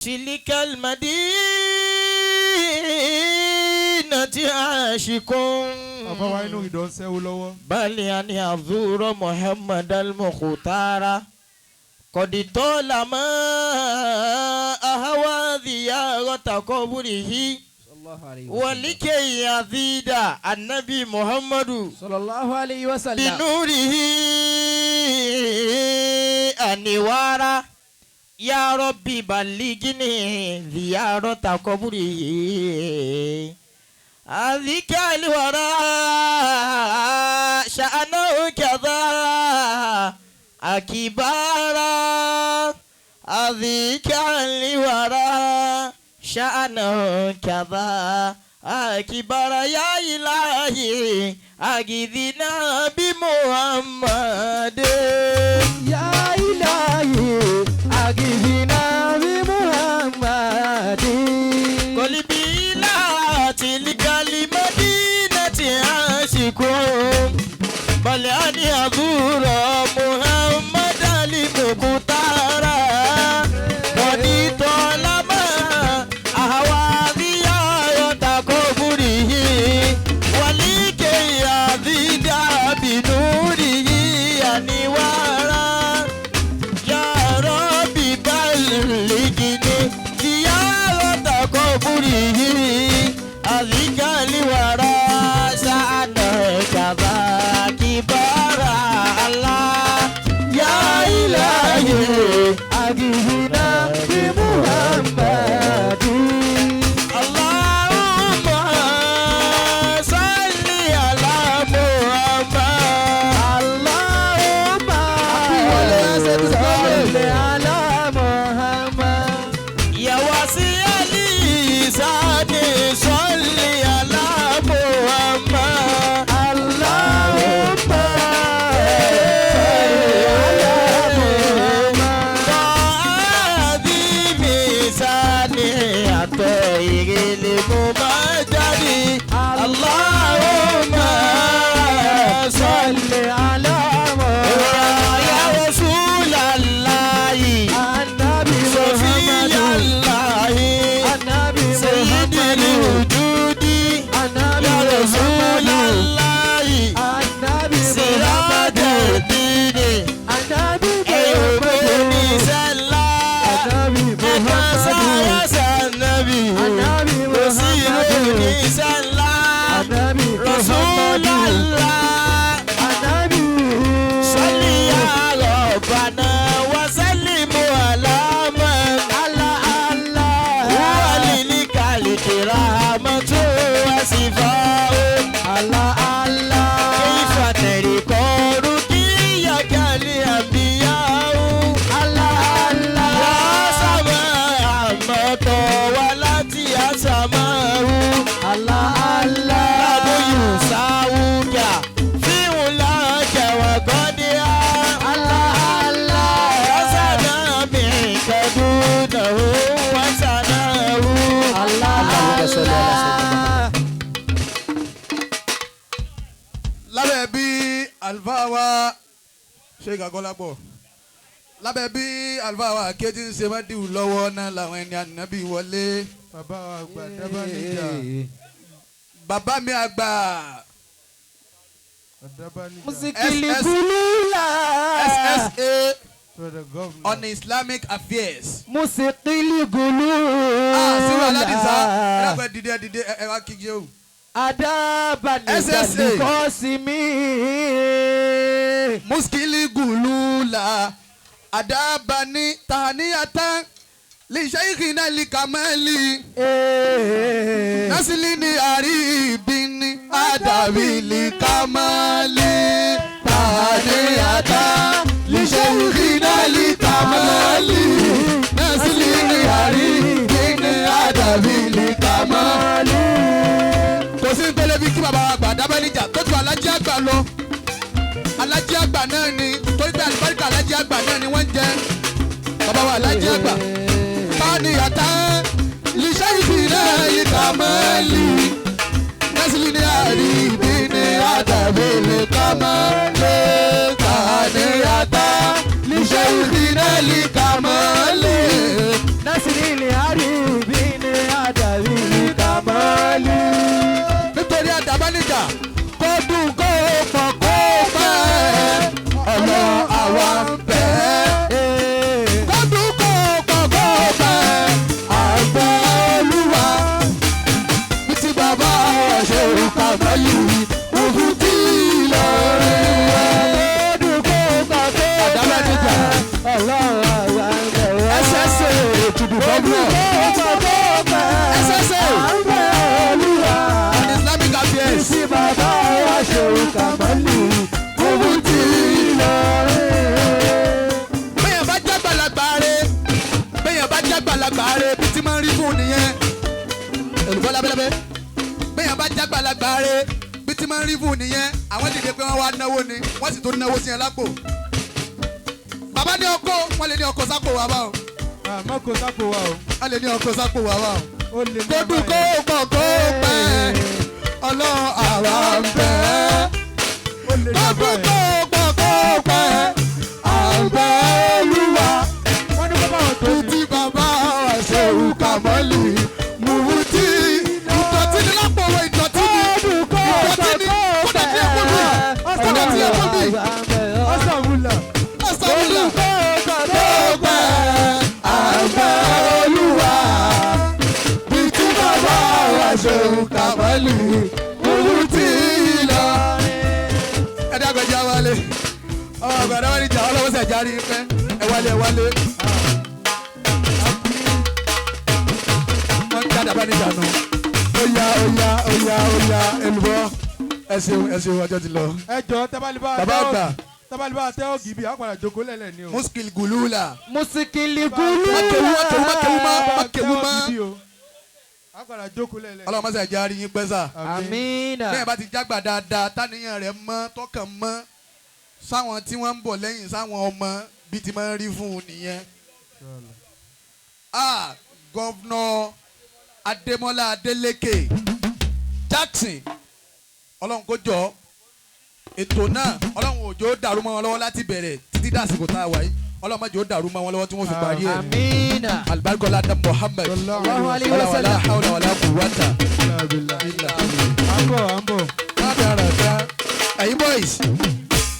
تلك المدينة عاشق Bàbá wa inú ìdọ̀ ń sẹ́wó lọ́wọ́. بل أن يزور محمد المختار قد طالما أهوى زيارة قبره ولكي يزيد النبي محمد صلى الله عليه وسلم بنوره أنوارا يا ربي بلغني زيارة قبره أذك الورى شأنه كذا أكبارا أذك الورى شأنه كذا أكبر يا إلهي أغثنا بمحمد يا إلهي أغثنا بمحمد قلبي لا تلك المدينة عاشق بل أن أزور محمد المختار قد طالما أهوى زيارة قبره ولكي يزيد بنوره أنوارا يا ربي بلغني زيارة قبره أذك الورى شأنه كذا كبار الله يا إلهي أغثنا بمحمد اللهم صل على محمد اللهم صل على محمد يا واسع لساني صل على محمد اللهم صل على محمد تعظيم ساني الطير الممجد اللهم صل صل على محمد يا رسول الله النبي صفي محمد الله النبي سيد محمد الوجود النبي يا رسول محمد الله النبي سراج محمد الدين النبي ẹ̀yọ̀gbọ́n محمد sẹ́lá النبي ẹ̀ka محمد sáyà sànàbì النبي kò sí محمد ìròyìn sẹ́lá النبي محمد Rasulullah النبي salli ya rabbana wa sallimu ala man الله الله huwa lil rahmatu wa sifa'u الله الله kayfa tariqu ruqiyaka li anbiya'u الله الله Ya sama àmọ́tọ̀ wa láti àsàmáhù. الله الله Lábóyù sáwùkà fíhùn lákẹ̀wọ̀ gọ́díà. الله الله Wọ́sànà mi kẹ́dúnàwó wọ́sànàwó. الله الله Lábẹ́ bí àlùfáà wa ṣe gàgọ́lápọ̀ lábẹ́ bí àlùfáà wa akéjì ń ṣe mádìwù lọ́wọ́ náà làwọn ẹni ànábì wọlé. Bàbá wa àgbà Dábáníjà. Bàbá mi àgbà Dábáníjà. Musikili SS gulula SSA To the governor. on Islamic Affairs. Musikili gulula Ah, sílùú aládìsá ẹ dàgbẹ́ dìde dìde ẹ wá kí jẹ́ o. Adabani SSA. kọ́sìmí. Muskili gulula adabani tahaniyatan lishaykhina likamali nasilini aribini adabi likamali tahaniyatan lishaykhina likamali nasilini aribini adabi likamali. Kò sí ní tẹ́lẹ̀ bí kí bàbá wa gbà dábẹ́ níjà tó tu alájí àgbà lọ alájí àgbà náà ni torí pé àlùbáríkà alájí àgbà náà ni wọ́n ń jẹ bàbá wa alájí àgbà tani àtà liṣẹ́ ìfìlẹ̀ ìkàmẹ́lì nẹ́sìlì ní àríbí ní àtàbí lè tani àtà liṣẹ́ ìfìlẹ̀ ìkàmẹ́lì. Nasiri Àríbí ni àdàbí kàmọ́lì. Nítorí àdàbánijà kó dùn kó pọ̀ kó pẹ́ ọ̀nà àwa ń bẹ̀ ẹ́. Kó dùn kó pọ̀ kó pẹ́ àgbẹ̀ olúwa. Bí ti bàbá ṣe kàmọ́lì òfin tí Ìlọrin wá. Kó dùn kó pọ̀ kó pẹ́ Àdàbánijà. ọlọ́run àwa ń bẹ̀ wá. SSA to the Kó dùn governor. kó pọ̀ kó pẹ́ SSA àgbẹ̀ olúwa. on Islamic affairs. Tí bàbá wa ṣe kàmọ́lì Òfin tí Ìlọrin. Bẹ́yẹn bá jágbàlagbà re, bẹ́yẹn bá jágbàlagbà re, bí ti máa ń rí fún un nìyẹn. Olùkọ́ lábẹ́lábẹ́. Bẹ́yẹn bá jágbàlagbà re, bí ti máa ń rí fún un nìyẹn. Àwọn dìde pé wọ́n wá náwó ni, wọ́n sì tún náwó sí ẹ lápò. Bàbá ní ọkọ, wọ́n lè ní ọkọ sápò wà báwọn. Àmọ́ kò sápò wa o. Wọ́n lè ní ọkọ sápò wà báwọn. Ó lè ní Kó dùn kó pọ̀ kó pẹ́, ọlọ́run àwa ń bẹ̀ ẹ́. Ó lè ní Kó ọba dùn yẹn. kó pọ̀ kó pẹ́, àgbẹ̀ olúwa. Wọ́n ní kó bá wọn tó ní. Títí bàbá wa ṣe òkàmọ́lì mùwútí. Ìdọ̀tí ni lápò owó ìdọ̀tí ni. Ìdọ̀tí ni kódà tí ẹ kó mi. Kódà tí ẹ kó mi. Ọ̀sán wúlà. Ọ̀sán wúlà. Lọ́pẹ́ àgbẹ̀ olúwa. Títí bàbá wa ṣe òkàmọ́lì mùwútí lọ. Ẹ dákun jẹ́ wálé. Ọmọ àgbàdo wálé jà ọlọ́wọ́ sẹ̀ járí pẹ́. Ẹ wálé ẹ wálé. Wọ́n ń jáde abánijà nù. Oya oya oya oya elubọ. Ẹ ṣeun ẹ ṣeun ọjọ́ ti lọ. Ẹ jọ tábàlíbá Bàbá àgbà. Tábàlíbá tẹ́ ògì bí àpàdà jókòó lẹ̀lẹ̀ ni o. Muskil gulula. Musikili gulu. Má kéwú má kéwú má kéwú má má kéwú má. Tẹ́ ògì bí o. Àpàdà jókòó lẹ̀lẹ̀. Ọlọ́run má ṣe jẹ́ àárín yín pẹ́ sà. Amina. Bẹ́ẹ̀ bá ti jágbà dáadáa táníyàn rẹ̀ mọ́ tọkàn mọ́ sáwọn tí wọ́n ń bọ̀ lẹ́yìn sáwọn ọmọ bí ti máa ń rí fún un nìyẹn. Ah, Governor Adémọ́lá Adélékè Jackson, ọlọ́run kó jọ ètò náà, ọlọ́run òjò dàrú mọ́ wọn lọ́wọ́ láti bẹ̀rẹ̀ títí dàsìkò tá a wà yìí, ọlọ́run má jẹ́ ó dàrú mọ́ wọn lọ́wọ́ tí wọ́n fi parí ẹ̀. Amina. Alibarikola adam Muhammad. Sallallahu alayhi wa wala wala sallam. hawla wala quwwata illa billah. À ń bọ̀ à ń bọ̀. Rádaràda. Ẹ̀yin boys.